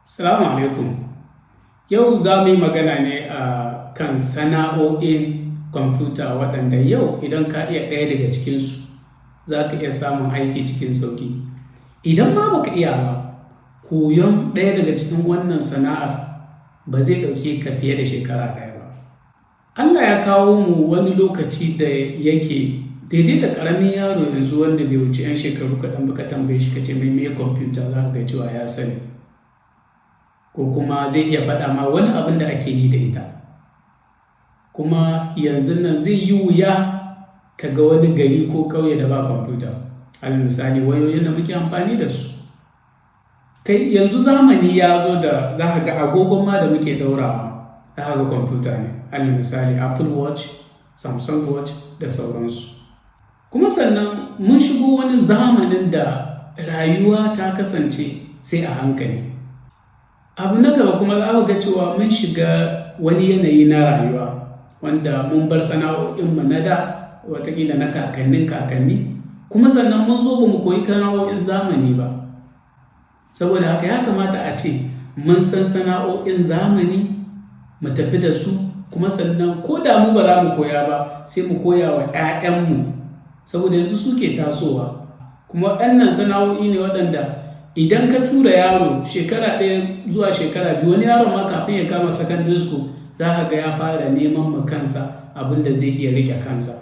Salamu alaikum. Yau za mu yi magana ne a kan sana'o'in kwamfuta waɗanda yau idan ka iya ɗaya daga cikinsu, za ka iya samun aiki cikin sauƙi. Idan ma baka iya ba, koyon ɗaya daga cikin wannan sana'ar ba zai ɗauke ka fiye da shekara ɗaya ba. Allah ya kawo mu wani lokaci da yake daidai da ƙaramin yaro yanzu wanda bai wuce 'yan shekaru kaɗan ba, ka tambaye shi ka ce mai meye kwamfuta, za ka ga cewa ya sani, ko kuma zai iya faɗa ma wani abin da ake yi da ita. Kuma yanzun nan zai yi wuya ka ga wani gari ko ƙauye da ba kwamfuta. Alal misali, wayoyin da muke amfani da su. Kai, yanzu zamani ya zo da za ka ga agogon ma da muke ɗaurawa, za ka ga kwamfuta ne. Alal misali, Apple Watch, Samsung Watch da sauransu. Kuma sannan mun shigo wani zamanin da rayuwa ta kasance sai a hankali. Abu na gaba kuma, za ka ga cewa mun shiga wani yanayi na rayuwa wanda mun bar sana'o'inmu na da, wataƙila na kakannin kakanni, kuma sannan mun zo ba mu koyi sana'o'in zamani ba. Saboda haka ya kamata a ce mun san sana'o'in zamani, mu tafi da su, kuma sannan ko da mu ba za mu koya ba, sai mu koya wa 'ya'yanmu, saboda yanzu suke tasowa. Kuma waɗannan sana'o'i ne waɗanda idan ka tura yaro shekara 1 zuwa shekara 2, wani yaron ma kafin ya kama secondary school, za ka ga ya fara neman ma kansa abin da zai iya riƙe kansa.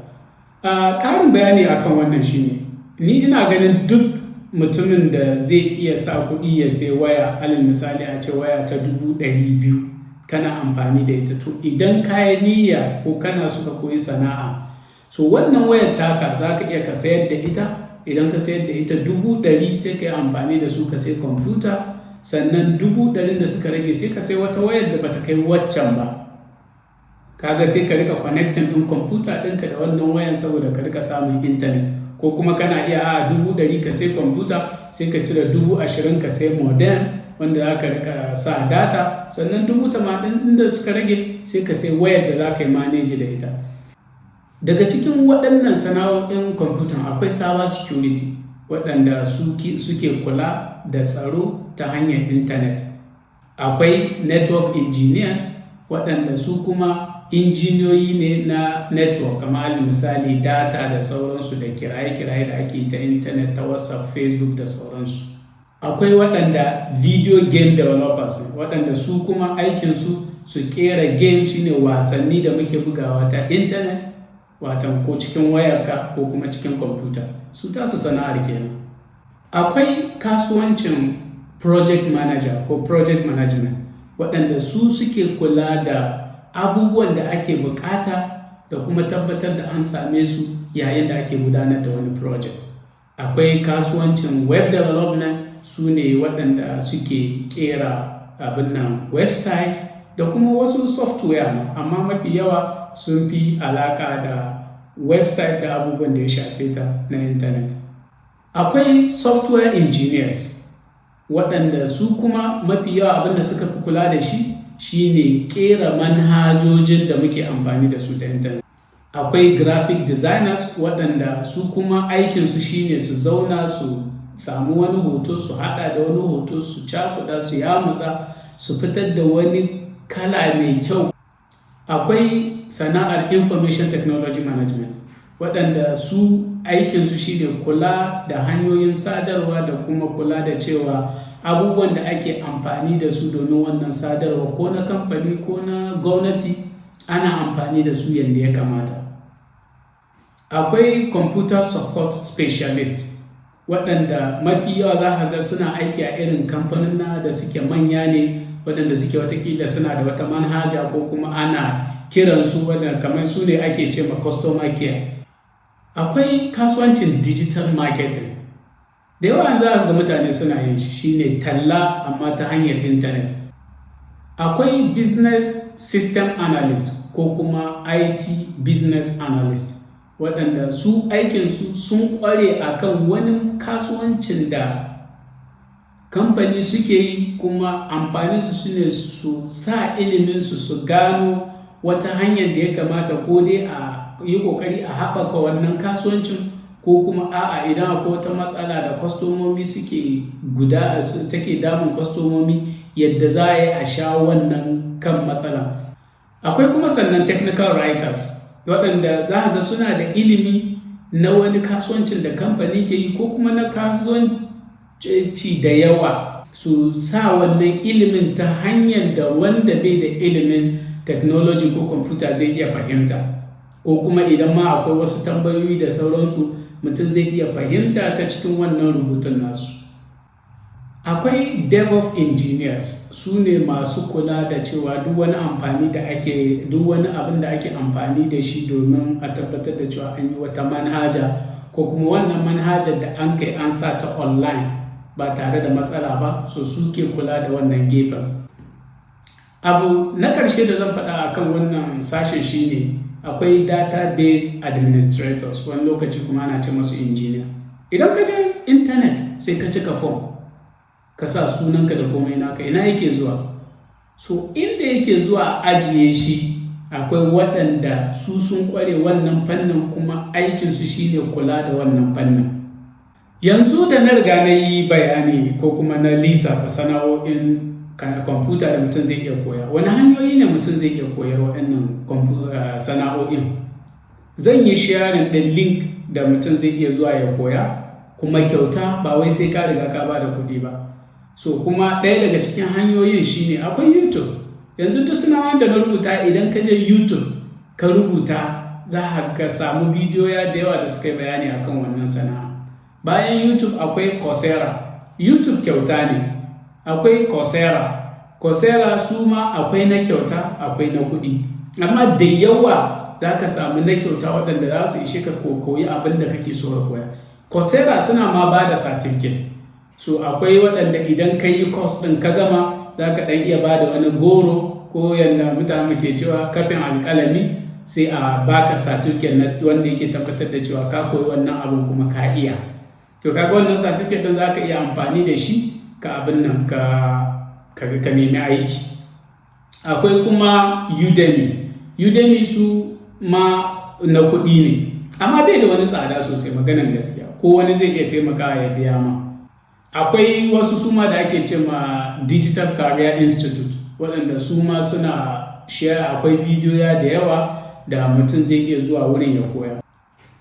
Ƙarin bayani akan wannan shine, ni ina ganin duk mutumin da zai iya sa kuɗi ya sai waya, alal misali a ce waya ta 200,000, kana amfani da ita, to idan ka yi niyya ko kana so ka koyi sana'a, so wannan wayar taka za ka iya ka sayar da ita. Idan ka sayar da ita 100,000, sai ka yi amfani da su ka sai kwamfuta. Sannan 100,000n da suka rage, sai ka sai wata wayar da bata kai waccan ba. Kaga sai ka rika connecting ɗin kwamfuta ɗinka da wannan wayan saboda ka rika samun intanet. Ko kuma kana iya a 100,000 ka sai kwamfuta, sai ka cire 20,000 ka sai modem wanda za ka rika sa data. Sannan 80,000 da suka rage, sai ka sai wayar da za ka yi manage da ita. Daga cikin waɗannan sana'o'in kwamfutan akwai cyber security, waɗanda suke kula da tsaro ta hanyar intanet. Akwai network engineers, waɗanda su kuma injiniyoyi ne na network, kamar misali data da sauransu da kiraye-kiraye da ake ta intanet, ta WhatsApp, Facebook da sauransu. Akwai waɗanda video game developers, waɗanda su kuma aikinsu su kera game, shine wasanni da muke bugawa ta intanet, watan ko cikin wayarka ko kuma cikin kwamfuta. Su tasu sana'ar kenan. Akwai kasuwancin project manager ko project management, waɗanda su suke kula da abubuwan da ake bukata da kuma tabbatar da an same su yayin da ake gudanar da wani project. Akwai kasuwancin web development, su ne waɗanda suke kera abin nan website da kuma wasu software ma, amma mafi yawa sun fi alaka da website da abubuwan da ya shafe ta na intanet. Akwai software engineers, waɗanda su kuma mafi yawa abin da suka fi kula da shi shine kera manhajojin da muke amfani da su ta intanet. Akwai graphic designers, waɗanda su kuma aikinsu shine su zauna su samu wani hoto, su haɗa da wani hoto, su cakuɗa, su yamutsa, su fitar da wani kala mai kyau. Akwai sana'ar information technology management, waɗanda su aikinsu shine kula da hanyoyin sadarwa da kuma kula da cewa abubuwan da ake amfani da su domin wannan sadarwa, ko na kamfani ko na gwamnati, ana amfani da su yadda ya kamata. Akwai computer support specialist, waɗanda mafi yawa za ka ga suna aiki a irin kamfanin da suke manya ne, waɗanda suke watakila suna da wata manhaja ko kuma ana kiransu wadda kamar su ne ake ce ma customer care. Akwai kasuwancin digital marketing. Da yawa za ka ga mutane suna yin shi, shine talla amma ta hanyar intanet. Akwai business system analyst ko kuma IT business analyst, waɗanda su aikinsu sun ƙware a kan wani kasuwancin da kamfani suke yi, kuma amfaninsu su ne su sa iliminsu su gano wata hanyar da ya kamata ko dai a yi ƙoƙari a haɓaka wannan kasuwancin, ko kuma a gano wata hanya da za a Ko kuma a'a, idan akwai wata matsala da kwastomomi suke guda take damun kwastomomi, yadda za a yi a sha wannan kan matsala. Akwai kuma sannan technical writers, waɗanda za ga suna da ilimi na wani kasuwancin da kamfani ke yi ko kuma na kasuwanci da yawa, su sa wannan ilimin ta hanyar da wanda bai da ilimin technology ko kwamfuta zai iya fahimta, ko kuma idan ma akwai wasu tambayoyi da sauransu, mutum zai iya fahimta ta cikin wannan rubutun nasu. Akwai DevOps engineers, su ne masu kula da cewa duk wani amfani da ake, duk wani abin da ake amfani da shi domin a tabbatar da cewa an yi wata manhaja, ko kuma wannan manhajar da an kai an sa ta online ba tare da matsala ba, so suke kula da wannan gefen. Abu na ƙarshe da zan faɗa akan wannan sashen shine akwai database administrators, wani lokaci kuma ana ce masu engineer. Idan ka je internet sai ka cika form, ka sa sunanka da komai naka, ina yake zuwa? So inda yake zuwa a ajiye shi, akwai waɗanda su sun ƙware wannan fannin, kuma aikinsu shine kula da wannan fannin. Yanzu da na riga na yi bayani ko kuma na lissafa sana'o'in kwamfuta da mutum zai iya koya, wani hanyoyi ne mutum zai iya koyar waɗannan sana'o'in? Zan yi sharing ɗin link da mutum zai iya zuwa ya koya, kuma kyauta, ba wai sai ka riga ka ba da kuɗi ba. So kuma ɗaya daga cikin hanyoyin shine akwai YouTube. Yanzu duk sana'o'in da na rubuta, idan ka je YouTube ka rubuta, za ka samu bidiyoya da yawa da suka yi bayani akan wannan sana'a. Bayan YouTube akwai Coursera. YouTube kyauta ne. Akwai Coursera. Coursera su ma akwai na kyauta, akwai na kuɗi, amma da yawa za ka samu na kyauta waɗanda za su ishe ka koyi abin da kake so ka koya. Coursera suna ma ba da certificate. So akwai waɗanda idan ka yi course ɗin ka gama, za ka ɗan iya ba da wani goro, ko yadda mutane ke cewa kafin alƙalami, sai a baka certificate na wanda yake tabbatar da cewa ka koyi wannan abin kuma ka iya. To kaga wannan certificate ɗin za ka iya amfani da shi ka abin nan ka nemi aiki. Akwai kuma Udemy. Udemy su ma na kuɗi ne, amma bai da wani tsada sosai, maganan gaskiya, ko wani zai iya taimakawa ya biya ma. Akwai wasu suma da ake ce ma Digital Career Institute, waɗanda su ma suna share, akwai bidiyoya da yawa da mutum zai iya zuwa wurin ya koya.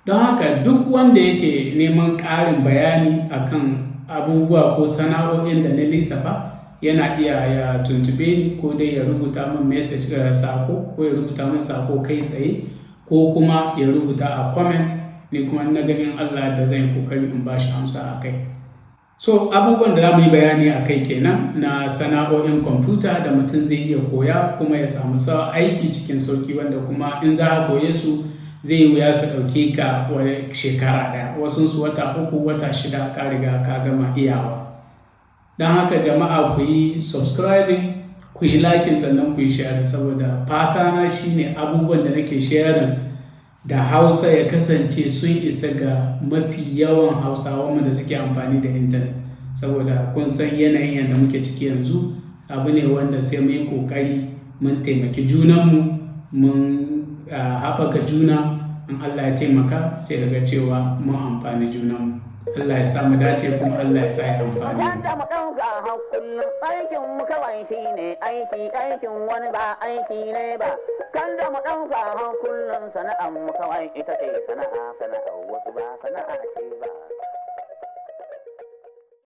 Don haka duk wanda yake neman ƙarin bayani akan abubuwa ko sana'o'in da na lissafa, yana iya ya tuntube ni, ko dai ya rubuta min message, sako, ko ya rubuta min sako kai tsaye, ko kuma ya rubuta a comment. Ni kuma na ganin Allah da zan yi kokari in bashi amsa a kai. So abubuwan da za mu yi bayani a kai kenan na sana'o'in kwamfuta da mutum zai iya koya kuma ya samu aiki cikin sauki, wanda kuma in za a koye su zai yi wuya su ɗauke ka shekara ɗaya, wasu su wata 3, wata 6 ka riga ka gama iyawa. Don haka jama'a, ku yi subscribing, ku yi liking, sannan ku yi sharing, saboda fata na shine abubuwan da nake sharing da Hausa ya kasance sun isa ga mafi yawan Hausawan da suke amfani da intanet, saboda kun san yanayin yadda muke ciki yanzu, abu ne wanda sai mu yi kokari mun taimaki junanmu, mun haɓaka juna. In Allah ya taimaka, sai ga cewa mun amfani junanmu. Allah ya sa mu dace, kuma Allah ya sa ya amfani. Wanda mu ɗauka hakullin aikin mu kawai shi ne aiki, aikin wani ba aiki ne ba. Kan da mu ɗauka hakullin sana'an mu kawai ita ce sana'a, sana'a wasu ba sana'a ce ba.